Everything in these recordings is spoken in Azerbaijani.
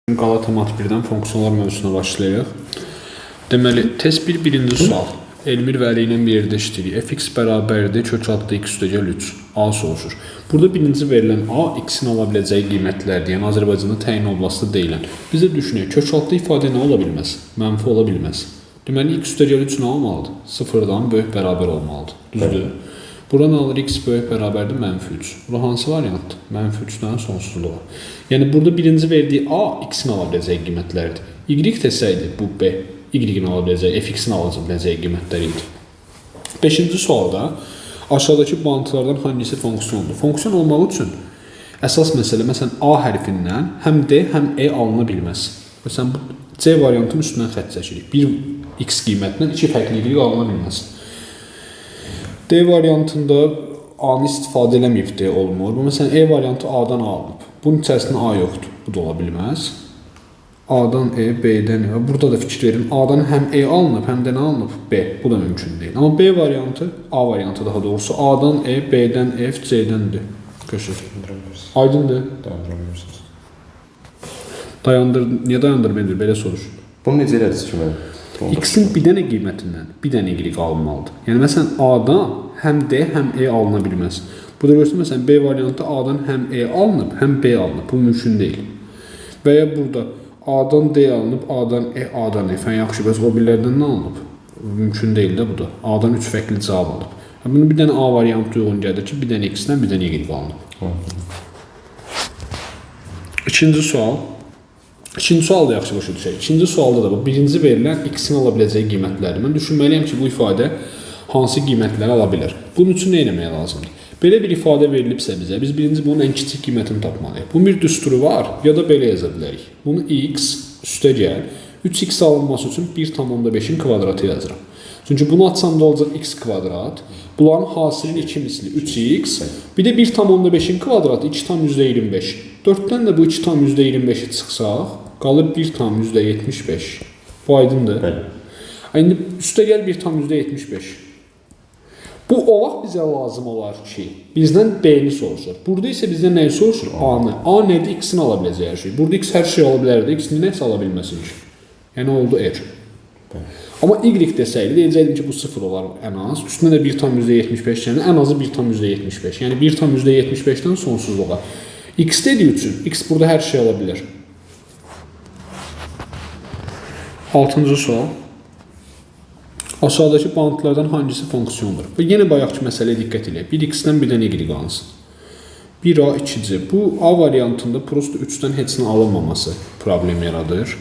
Qalata Mat 1-dən fonksiyonlar mövzusuna başlayırıq. Deməli, test 1 birinci sual. Elmir və Əli ilə bir yerdə işləyirik. Fx bərabərdir kök altda x üstəgəl 3. A soruşur. Burada birinci verilən A x-in ala biləcəyi qiymətlərdir. Yəni Azərbaycanda təyin oblastı deyilən. Biz də düşünək, kök altda ifadə nə ola bilməz? Mənfi ola bilməz. Deməli, x üstəgəl 3 nə olmalıdır? Sıfırdan böyük bərabər olmalıdır. Düzdür? Bura nə alır? X böyük bərabərdir mənfi 3. Bura hansı variantdır? Mənfi 3-dən sonsuzluğa. Yəni burada birinci verdiyi A x-in ala biləcəyi qiymətlərdir. Y desəydi bu B, y-in ala biləcəyi, fx-in ala biləcəyi qiymətlər idi. Beşinci sualda aşağıdakı bağıntılardan hangisi fonksiyondur? Fonksiyon olmaq üçün əsas məsələ məsələn A hərfindən həm D, həm E alına bilməz. Məsələn bu C variantının üstündən xətt çəkirik. Bir x qiymətindən iki fərqli y alına bilməz. D variantında A-nı istifadə eləməyib D olmur. Bu məsələn E variantı A-dan A alınıb. Bunun içərisində A yoxdur. Bu da ola bilməz. A-dan E, B-dən E. Burada da fikir verin. A-dan həm E alınıb, həm də nə alınıb? B. Bu da mümkün deyil. Amma B variantı, A variantı daha doğrusu A-dan E, B-dən F, C-dən D. Qəşəng. Aydındır. Dayandıra bilmirsiniz. Dayandır, niyə dayandırmayın? Belə soruş. Bunu necə elədiniz ki mən? X-in bir dənə qiymətindən bir dənə Y alınmalıdır. Yəni məsələn A-dan həm D, həm E alına bilməz. Burada görürsən məsələn B variantı A-dan həm E alınıb, həm B alınıb. Bu mümkün deyil. Və ya burada A-dan D alınıb, A-dan E, A-dan F. Yəni yaxşı, bəs o birilərdən nə alınıb? Mümkün deyil də bu da. A-dan 3 fərqli cavab alıb. Yəni, bunu bir dənə A variantı uyğun gəlir ki, bir dənə X-dən bir dənə Y alınıb. İkinci sual. İkinci sual da yaxşı başa düşək. İkinci sualda da bu birinci verilən x-in ala biləcəyi qiymətlərdir. Mən düşünməliyəm ki, bu ifadə hansı qiymətləri ala bilər. Bunun üçün nə etmək lazımdır? Belə bir ifadə verilibsə bizə, biz birinci bunun ən kiçik qiymətini tapmalıyıq. Bunun bir düsturu var, ya da belə yaza bilərik. Bunu x üstə gəl, 3x alınması üçün 1,5-in kvadratı yazıram. Çünki bunu açsam da olacaq x kvadrat. Bunların hasilinin 2 misli 3x. Bir də 1,5-in kvadratı 2,25. 4-dən də bu 2,25-i çıxsaq, qalır 1,75. Bu aydındır. Bəli. İndi üstə gəl 1,75. Bu o vaxt bizə lazım olar ki, bizdən B-ni soruşur. Burada isə bizdən nəyi soruşur? A-nı. A nədir? X-in ala biləcəyi hər şey. Burada X hər şey ala bilərdi. X nəsə ala bilməsin ki. Yəni oldu R. Amma Y desəydi, deyəcəkdim ki, bu 0 olar ən az. Üstünə də 1,75 yəni ən azı 1,75. Yəni 1,75-dən sonsuzluğa. X dediyi üçün X burada hər şey ala bilər. Altıncı sual. Aşağıdakı bağıntılardan hangisi fonksiyondur? Və yenə bayaqki məsələyə diqqət eləyək. Bir x-dən bir dənə y alınsın. 1a, 2c. Bu A variantında prosto 3-dən heç nə alınmaması problem yaradır.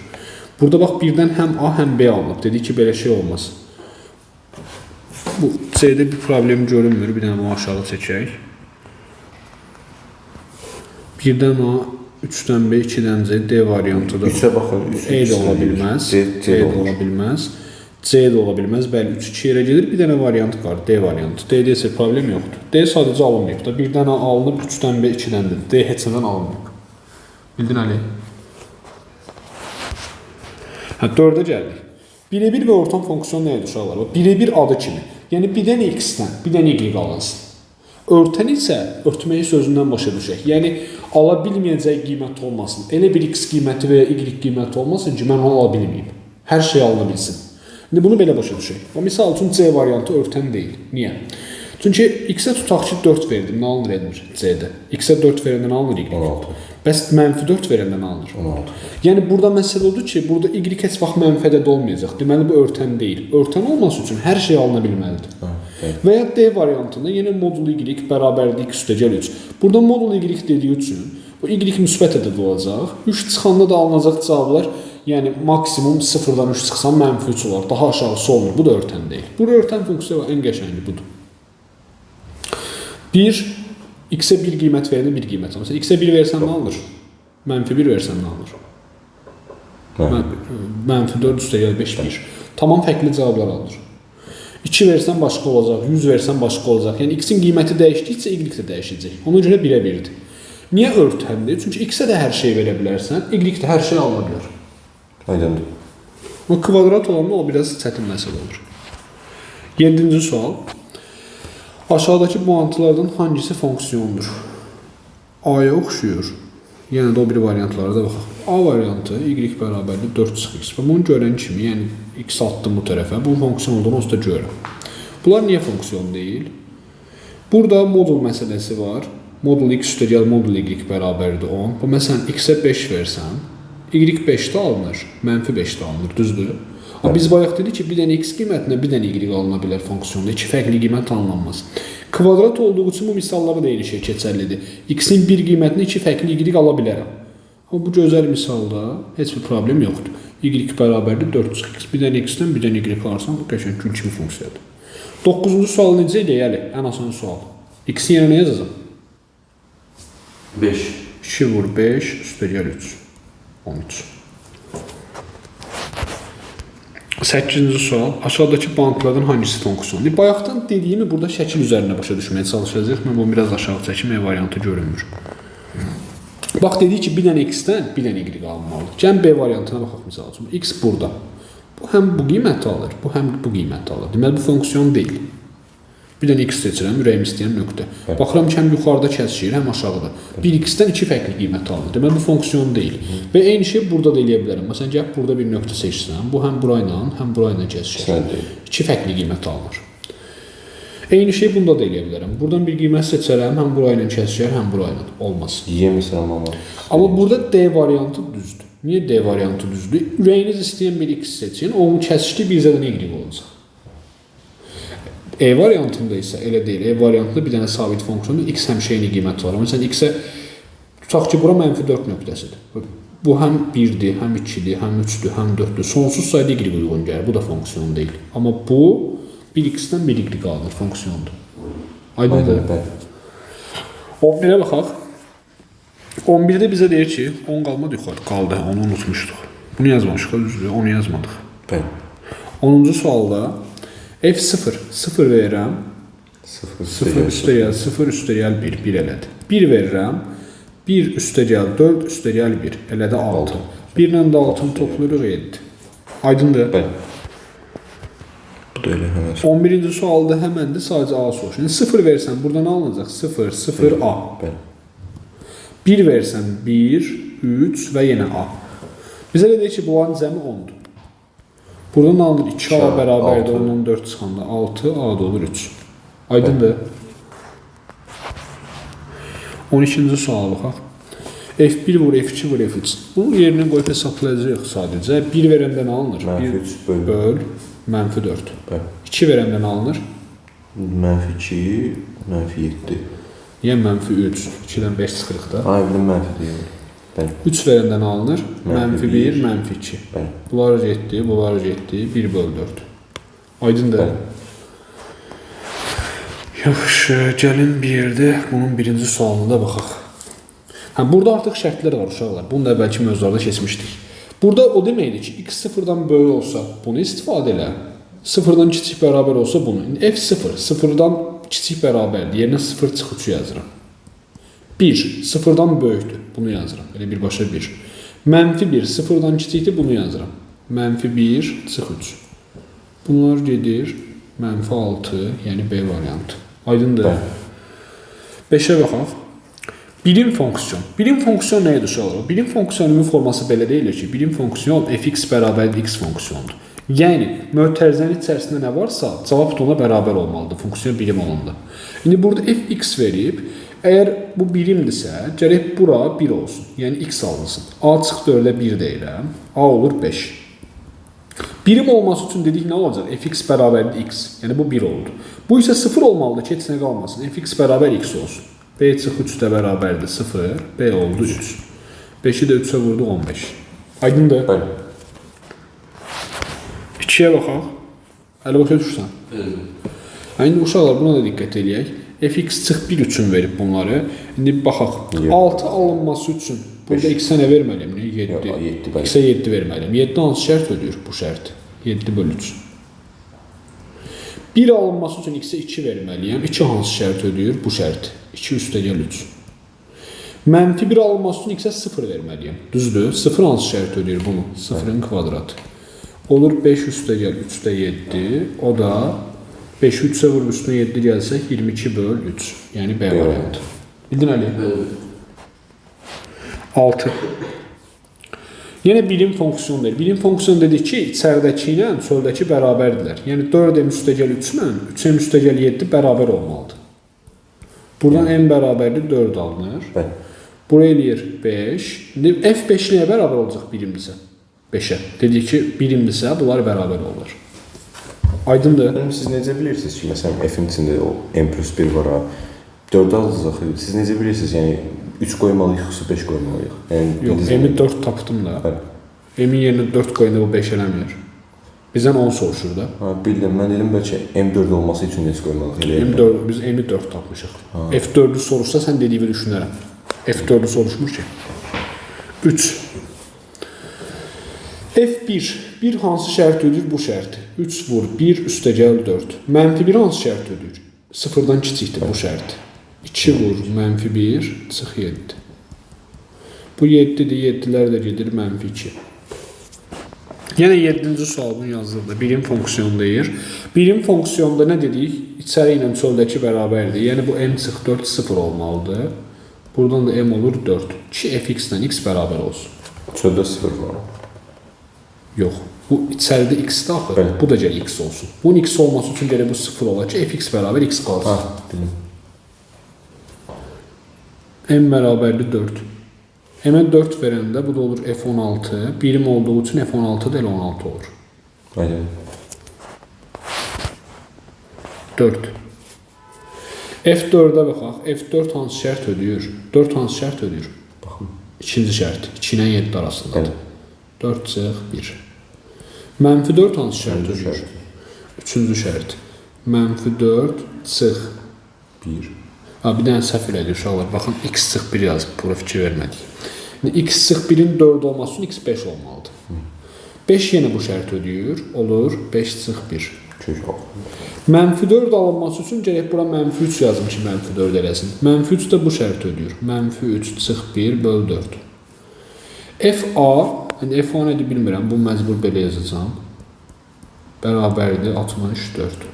Burada bax birdən həm A, həm B alınıb. Dedik ki, belə şey olmaz. Bu C-də bir problem görünmür. Bir dənə bunu aşağı çəkək. Birdən A, 3-dən B, 2-dən C, D variantı da. 3-ə baxın. 3 E də ola bilməz. C, C E də də olur. ola bilməz. C də ola bilməz. Bəli, 3 2 yerə gedir. Bir dənə variant var, D variantı. D-də isə problem yoxdur. D sadəcə alınmayıb da. Bir dənə alınıb, 3-dən B, 2-dən D. D heç nədən alınmayıb. Bildin Əli? Hə, 4-ə gəldik. Birebir və ortam fonksiyon nə idi uşaqlar? Bax, birebir adı kimi. Yəni bir dənə x-dən, bir dənə y alınsın. Örtən isə örtməyi sözündən başa düşək. Yəni ala bilməyəcəyi qiymət olmasın. Elə bir x qiyməti və ya y qiyməti olmasın ki, mən onu ala bilməyim. Hər şey alına bilsin. İndi bunu belə başa düşək. O misal üçün C variantı örtən deyil. Niyə? Çünki x-ə tutaq ki 4 verdim, nə alınır Elmir C-də? X-ə 4 verəndə nə alınır y? 16. Bəs mənfi 4 verəndə nə alınır? 16. Yəni burada məsələ odur ki, burada y heç vaxt mənfi ədəd olmayacaq. Deməli bu örtən deyil. Örtən olması üçün hər şey alına bilməlidir. Hə, bəli. Və ya D variantında yenə modul y bərabərdir x üstəgəl 3. Burada modul y dediyi üçün bu y müsbət ədəd olacaq. 3 çıxanda da alınacaq cavablar, yəni maksimum 0-dan 3 çıxsan mənfi 3 olar. Daha aşağısı olmur. Bu da örtən deyil. Burada örtən funksiya var, ən qəşəngi budur. 1 x-ə 1 qiymət verəndə 1 qiymət alır. Məsələn, x-ə 1 versən nə alınır? Mənfi 1 versən nə alınır? Mənfi. Mənfi 4 üstəgəl 5 1. Tamam fərqli cavablar alınır. 2 versən başqa olacaq, 100 versən başqa olacaq. Yəni x-in qiyməti dəyişdikcə y də dəyişəcək. Ona görə 1-ə 1-dir. Niyə örtəndir? Çünki x-ə də hər şey verə bilərsən, y də hər şey alına bilər. Aydındır. Amma kvadrat olanda o biraz çətin məsələ olur. 7-ci sual. Aşağıdakı bağıntılardan hangisi fonksiyondur? A-ya oxşuyur. Yenə də o biri variantlara da baxaq. A variantı y bərabərdir 4 çıx x. Və bunu görən kimi, yəni x atdım bu tərəfə, bu fonksiyon olduğunu onsuz da görürəm. Bunlar niyə fonksiyon deyil? Burada modul məsələsi var. Modul x üstəgəl modul y bərabərdir 10. Bu, məsələn, x-ə 5 versəm, y 5-də alınır, mənfi 5-də alınır, düzdür? Amma biz bayaq dedik ki, bir dənə x qiymətinə bir dənə y alına bilər fonksiyonda. İki fərqli qiymət alınmaz. Kvadrat olduğu üçün bu misallarda da eyni şey keçərlidir. X-in bir qiymətinə iki fərqli y ala bilərəm. Amma bu gözəl misalda heç bir problem yoxdur. Y bərabərdir 4 çıx x. Bir dənə x-dən bir dənə y alırsan, bu qəşəng gül kimi funksiyadır. 9-cu sualı necə eləyək, Əli? Ən asan sual. X-in yerinə nə yazacağam? 5. 2 vur 5, üstəgəl 3. 13. 8-ci sual. Aşağıdakı banklardan hangisi fonksiyondur? Bayaqdan dediyimi burada şəkil üzərində başa düşməyə çalışacağıq. Mən bunu biraz aşağı çəkim, E variantı görünmür. Bax, dedik ki, bir dənə x-dən bir dənə y alınmalıdır. Gəlin B variantına baxaq misal üçün. X burada. Bu həm bu qiyməti alır, bu həm bu qiyməti alır. Deməli, bu fonksiyon deyil. Bir dənə x seçirəm, ürəyim istəyən nöqtə. Baxıram ki, həm yuxarıda kəsişir, həm aşağıda. Bir x-dən iki fərqli qiymət alınır. Deməli, bu fonksiyon deyil. Və eyni şey burada da eləyə bilərəm. Məsələn, gəlib burada bir nöqtə seçsəm, bu həm burayla, həm burayla kəsişir. İki fərqli qiymət alınır. Eyni şey bunda da eləyə bilərəm. Buradan bir qiymət seçərəm, həm burayla kəsişər, həm burayla. Olmaz. Y məsələn olmaz. Amma burada D variantı düzdür. Niyə D variantı düzdür? Ürəyiniz istəyən bir x seçin, onun kəsişdiyi bir zədən y olacaq. E variantında isə elə deyil. E variantında bir dənə sabit fonksiyondur. X həmişə eyni qiymət var. Məsələn, x-ə tutaq ki, bura mənfi 4 nöqtəsidir. Bu həm 1-dir, həm 2-dir, həm 3-dür, həm 4-dür. Sonsuz sayda y uyğun gəlir. Bu da fonksiyon deyil. Amma bu bir x-dən bir y alınır, fonksiyondur. Aydındır? 11-ə baxaq. 11-də bizə deyir ki, 10 qalmadı yuxarı. Qaldı, onu unutmuşduq. Bunu yazmamışıq, düzdür, onu yazmadıq. Bəli. 10-cu sualda F0, 0 verirəm, 0 üstəgəl 0 üstəgəl 1, 1 elədi. 1 verirəm, 1 üstəgəl 4 üstəgəl 1, elədi 6. 1 ilə də 6-nı toplayırıq 7. Aydındır? Bəli. Bu da elə həmən. 11-ci sualda həməndir, sadəcə A soruşur. İndi 0 versəm, burada nə alınacaq? 0, 0, A. Bəli. 1 versəm, 1, 3 və yenə A. Bizə elə deyir ki, bunların cəmi 10-dur. Buradan alınır 2A bərabərdir, 10-dan 4 çıxanda 6, A da olur 3. Aydındır? 12-ci suala baxaq. F1 vur, F2 vur, F3. Bunun yerinə qoyub hesablayacağıq sadəcə. 1 verəndə nə alınır? Mənfi 3 böl. Böl, mənfi 4. Bəli. 2 verəndə nə alınır? Mənfi 2, mənfi 7. Niyə mənfi 3? 2-dən 5 çıxırıq da. Ay, bildim, mənfi deyil. Bəli. 3 verəndə nə alınır? Mənfi 1, 1, mənfi 2. Bəli. Bunlar getdi, bunlar getdi. 1 böl 4. Aydındır? Bəli. Yaxşı, gəlin bir yerdə bunun birinci sualına da baxaq. Hə, burada artıq şərtlər var uşaqlar. Bunu da əvvəlki mövzularda keçmişdik. Burada o deməkdir ki, x sıfırdan böyük olsa bunu istifadə elə. Sıfırdan kiçik bərabər olsa bunu. İndi f0, sıfırdan kiçik bərabərdir. Yerinə 0 çıx 3 yazıram. 1, sıfırdan böyükdür. Bunu yazıram. Elə birbaşa 1. Mənfi 1, sıfırdan kiçikdir. Bunu yazıram. Mənfi 1, çıx 3. Bunlar gedir. Mənfi 6, yəni B variantı. Aydındır? Bəli. 5-ə baxaq. Birim fonksiyon. Birim fonksiyon nə edir uşaqlar? Birim fonksiyonun forması belə deyilir ki, birim fonksiyon fx bərabərdir x fonksiyonudur. Yəni, mötərizənin içərisində nə varsa, cavab da ona bərabər olmalıdır, fonksiyon birim olanda. İndi burada fx verib, əgər bu birimdirsə, gərək bura 1 olsun. Yəni, x alınsın. A çıx 4-ə 1 deyirəm, A olur 5. Birim olması üçün dedik nə olacaq? Fx bərabərdir x. Yəni, bu 1 oldu. Bu isə 0 olmalıdır ki, heç nə qalmasın. Fx bərabər x olsun. B çıx 3 də bərabərdir 0, B oldu 3. 5-i də 3-ə vurduq 15. Aydındır? Bəli. 2-yə baxaq. Əli başa düşürsən? Bəli. İndi uşaqlar buna da diqqət eləyək. Fx çıx 1 üçün verib bunları. İndi baxaq. 6 alınması üçün burada x-ə nə verməliyəm? 7. Yox, 7, bəli. X-ə 7 verməliyəm. 7 hansı şərt ödəyir bu şərt? 7 böl 3. 1 alınması üçün x-ə 2 verməliyəm. 2 hansı şərt ödəyir? Bu şərt. 2 üstəgəl 3. Mənfi 1 alınması üçün x-ə 0 verməliyəm. Düzdür? 0 hansı şərt ödəyir bunu? 0-ın kvadratı. Olur 5 üstəgəl 3-də 7. O da 5-i 3-ə vurub üstünə 7 gəlsək 22 böl 3. Yəni B variantı. Bildin Əli? Bəli. 6. Yenə birim fonksiyon deyil. Birim fonksiyon dedik ki, içəridəki ilə çöldəki bərabərdirlər. Yəni 4m üstəgəl 3 ilə 3m üstəgəl 7 bərabər olmalıdır. Buradan m bərabərdir 4 alınır. Bəli. Bura eləyir 5. İndi f5 nəyə bərabər olacaq birimdirsə? 5-ə. Dedik ki, birimdirsə bunlar bərabər olur. Aydındır? Mənim siz necə bilirsiniz ki, məsələn f-in içində o m plus 1 var ha. 4 alacağız axı. Siz necə bilirsiniz? Yəni 3 qoymalıyıq yoxsa 5 qoymalıyıq? Yəni Yox, m-i 4 tapdım da. Bəli. M-in yerinə 4 qoyanda bu 5 eləmir. Bizdən 10 soruşur da. Ha, bildim. Mən dedim bəlkə M4 olması üçün necə qoymalıyıq elə. M4, biz M-i 4 tapmışıq. F4-ü soruşsa sən dediyini düşünərəm. F4-ü soruşmur ki. 3. F1. 1 hansı şərt ödəyir? Bu şərti. 3 vur 1 üstəgəl 4. Mənfi 1 hansı şərt ödəyir? Sıfırdan kiçikdir bu şərt. 2 vur mənfi 1 çıx 7. Bu 7-dir. 7-lər də gedir mənfi 2. Yenə 7-ci sualın yazdığında birim fonksiyon deyir. Birim fonksiyonda nə dedik? İçəri ilə çöldəki bərabərdir. Yəni bu m çıx 4 0 olmalıdır. Buradan da m olur 4. 2 fx ilə x bərabər olsun. Çöldə 0 var. Yox. Bu içəridə x-dir axı. Bəli. Bu da gərək x olsun. Bunun x olması üçün gərək bu 0 ola ki, fx bərabər x qalsın. Ha, bildim. M bərabərdir 4. M-ə 4 verəndə bu da olur f16. Birim olduğu üçün f16 da elə 16 olur. Aydın. 4. F4-ə baxaq. F4 hansı şərt ödəyir? 4 hansı şərt ödəyir? Baxın. İkinci şərt. 2 ilə 7 arasındadır. Bəli. 4 çıx 1. Mənfi 4 hansı şərt Üçüncü ödəyir? şərt. Üçüncü şərt. Mənfi 4 çıx 1. Ha, bir dənə səhv elədik uşaqlar. Baxın, x çıx 1 yazıb. Bura fikir vermədik. İndi x çıx 1-in 4 olması üçün x 5 olmalıdır. 5 yenə bu şərti ödəyir. Olur 5 çıx 1. Kök 6. Mənfi 4 alınması üçün gərək bura mənfi 3 yazım ki, mənfi 4 eləsin. Mənfi 3 də bu şərti ödəyir. Mənfi 3 çıx 1 böl 4. FA, yəni FA nədir bilmirəm, bu məcbur belə yazacağam. Bərabərdir 64.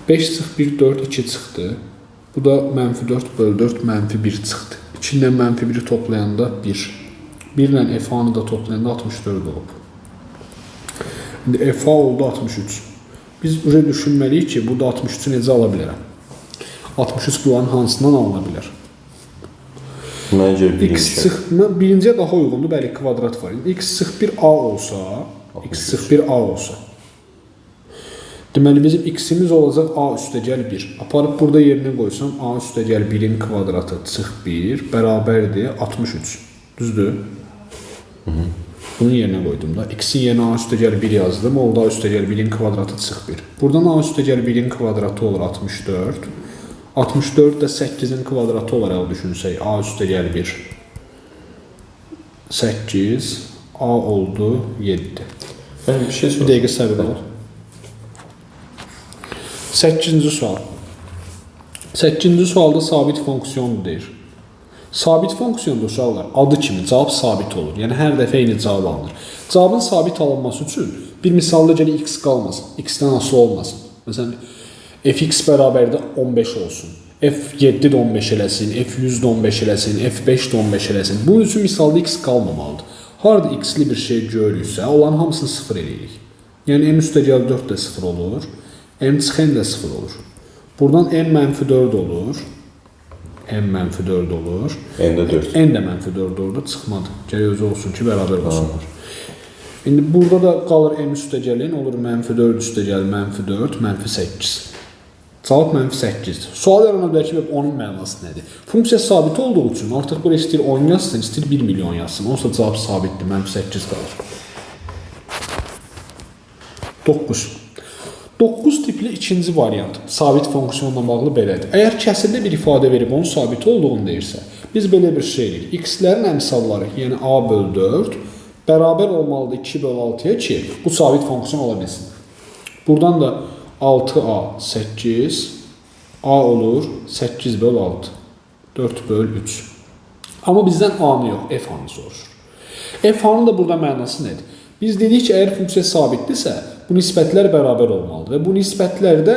5 çıx 1, 4, 2 çıxdı. Bu da mənfi 4 böl 4, mənfi 1 çıxdı. 2 ilə mənfi 1-i toplayanda 1. 1 ilə FA-nı da toplayanda 64 olub. İndi FA oldu 63. Biz buraya düşünməliyik ki, burada 63-ü necə ala bilərəm? 63 bunların hansından alına bilər? Mənə görə birinci X şərt. çıx, birinciyə daha uyğundur, bəli, kvadrat var. İndi x çıx 1 a olsa, x çıx 1 a olsa. Deməli bizim x-imiz olacaq a üstəgəl 1. Aparıb burada yerinə qoysam a üstəgəl 1-in kvadratı çıx 1 bərabərdir 63. Düzdür? Bunun yerinə qoydum da. X-in yerinə a üstəgəl 1 yazdım. Oldu a üstəgəl 1-in kvadratı çıx 1. Buradan a üstəgəl 1-in kvadratı olur 64. 64 də 8-in kvadratı olaraq düşünsək, a üstəgəl 1. 8, a oldu 7. Mən bir şey Bir sorayım. dəqiqə səbir ol. 8-ci sual. 8-ci sualda sabit fonksiyon deyir. Sabit fonksiyonda uşaqlar adı kimi cavab sabit olur. Yəni hər dəfə eyni cavab alınır. Cavabın sabit alınması üçün bir misalda gərək x qalmasın, x-dən asılı olmasın. Məsələn, fx bərabərdir 15 olsun. F7 də 15 eləsin, F100 də 15 eləsin, F5 də 15 eləsin. Bunun üçün misalda x qalmamalıdır. Harada x-li bir şey görürüksə, onların hamısını 0 eləyirik. Yəni m üstəgəl 4 də 0 olur, m çıx n də 0 olur. Buradan m mənfi 4 olur. M mənfi 4 olur. N-də 4. N də mənfi 4 oldu, çıxmadı. Gərək özü olsun ki, bərabər olsunlar. İndi burada da qalır m üstəgəlin, olur mənfi 4 üstəgəl mənfi 4, mənfi 8. Cavab mənfi 8-dir. Sual yarana bilər ki, onun mənası nədir? Funksiya sabit olduğu üçün artıq buraya istəyir 10 yazsın, istəyir 1 milyon yazsın. Onsa cavab sabitdir, mənfi 8 qalır. 9. 9 tipli ikinci variant sabit fonksiyonla bağlı belədir. Əgər kəsirli bir ifadə verib onun sabit olduğunu deyirsə, biz belə bir şey eləyirik. X-lərin əmsalları, yəni a böl 4 bərabər olmalıdır 2 böl 6-ya ki, bu sabit fonksiyon ola bilsin. Buradan da 6a 8, a olur 8 böl 6, 4 böl 3. Amma bizdən a-nı yox, f-anı soruşur. F-anın da burada mənası nədir? Biz dedik ki, əgər funksiya sabitdirsə, bu nisbətlər bərabər olmalıdır və bu nisbətlər də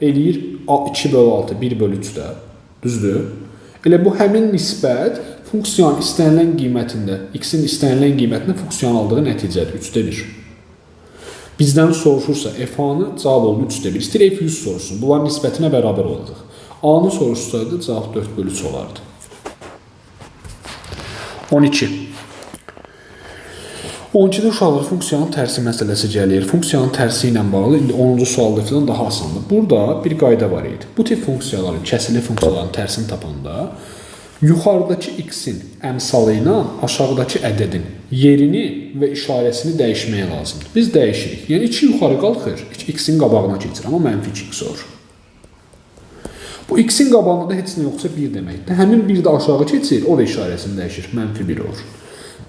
eləyir 2 böl 6, 1 böl 3 də. Düzdür? Elə bu həmin nisbət Funksiyanın istənilən qiymətində, x-in istənilən qiymətində funksiyanın aldığı nəticədir, 3-də 1. Bizdən soruşursa f-A-nı, cavab oldu 3-də 1. İstəyir f100 soruşsun, bunların nisbətinə bərabər olacaq. A-nı soruşsaydı, cavab 4 bölü 3 olardı. 12. 12-də uşaqlar funksiyanın tərsi məsələsi gəlir. Funksiyanın tərsi ilə bağlı indi 10-cu sualda filan daha asandır. Burada bir qayda var idi. Bu tip funksiyaların, kəsili funksiyaların tərsini tapanda yuxarıdakı x-in əmsalı ilə aşağıdakı ədədin yerini və işarəsini dəyişmək lazımdır. Biz dəyişirik. Yəni 2 yuxarı qalxır, x-in qabağına keçir, amma mənfi 2x olur. Bu x-in qabağında da heç nə yoxsa 1 deməkdir. Həmin 1 də aşağı keçir, o da işarəsini dəyişir, mənfi 1 olur.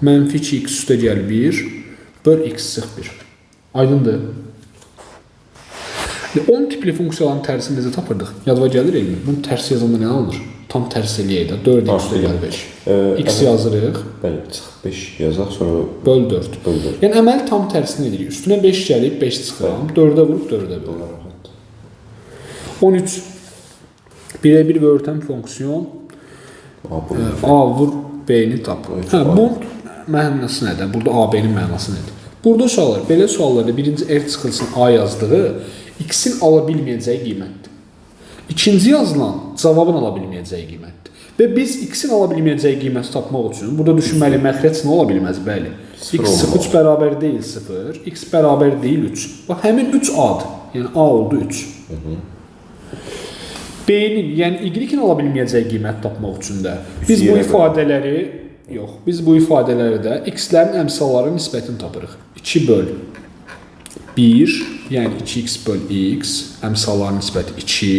Mənfi 2x üstə gəl 1, böl x sıx 1. Aydındır? 10 tipli funksiyaların tərsini necə tapırdıq? Yadıva gəlir Elmi? Bunun tərsi yazanda nə alınır? Tam tərs eləyək də. 4x üstə gəl 5. X yazırıq. Bəli, çıx 5 yazaq, sonra böl 4. Böl 4. Yəni əməli tam tərsini edirik. Üstünə 5 gəlib 5 çıxıram. 4-ə vurub 4-ə bölürəm. 13. Birə-bir və örtən fonksiyon A vur B-ni tap. Hə, bunun mənası nədir? Burada A-B-nin mənası nədir? Burada suallar, belə suallarda birinci R çıxılsın A yazdığı x-in ala bilməyəcəyi qiymətdir. İkinci yazılan cavabın ala bilməyəcəyi qiymətdir. Və biz x-in ala bilməyəcəyi qiyməti tapmaq üçün burada düşünməliyik, məxrəc nə ola bilməz? Bəli. X 3 bərabər deyil 0, x bərabər deyil 3. Bax, həmin 3 A-dır. Yəni A oldu 3. B-nin, yəni y-in ala bilməyəcəyi qiymət tapmaq üçün də biz bu ifadələri yox, biz bu ifadələri də x-lərin əmsalları nisbətini tapırıq. 2 böl 1, yəni 2x böl x, əmsalların nisbəti 2.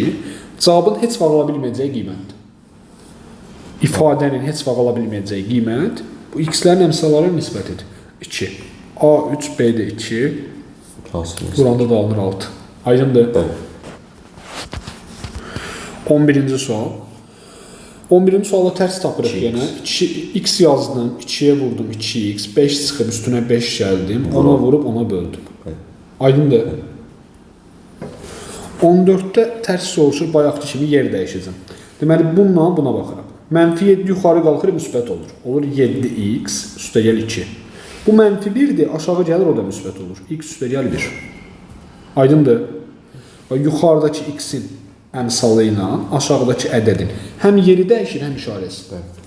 Cavabın heç vaxt ala bilməyəcəyi qiymətdir. İfadənin heç vaxt ala bilməyəcəyi qiymət bu x-lərin əmsalları nisbətidir. 2. A3, B-də 2. Buranda da alınır 6. Aydındır? Bəli. 11-ci sual. 11-ci sualda tərs tapırıq yenə. 2x yazdım, 2-yə vurdum 2x, 5 çıxıb üstünə 5 gəldim, 10-a vurub 10-a böldüm. Aydındır? 14-də tərs soruşur, bayaqki kimi yer dəyişəcəm. Deməli, bununla buna baxıram. Mənfi 7 yuxarı qalxır, müsbət olur. Olur 7x, üstə gəl 2. Bu mənfi 1-dir, aşağı gəlir, o da müsbət olur. X üstə gəl 1. Aydındır? Yuxarıdakı x-in əmsalı ilə aşağıdakı ədədin həm yeri dəyişir, həm işarəsi. Bəli.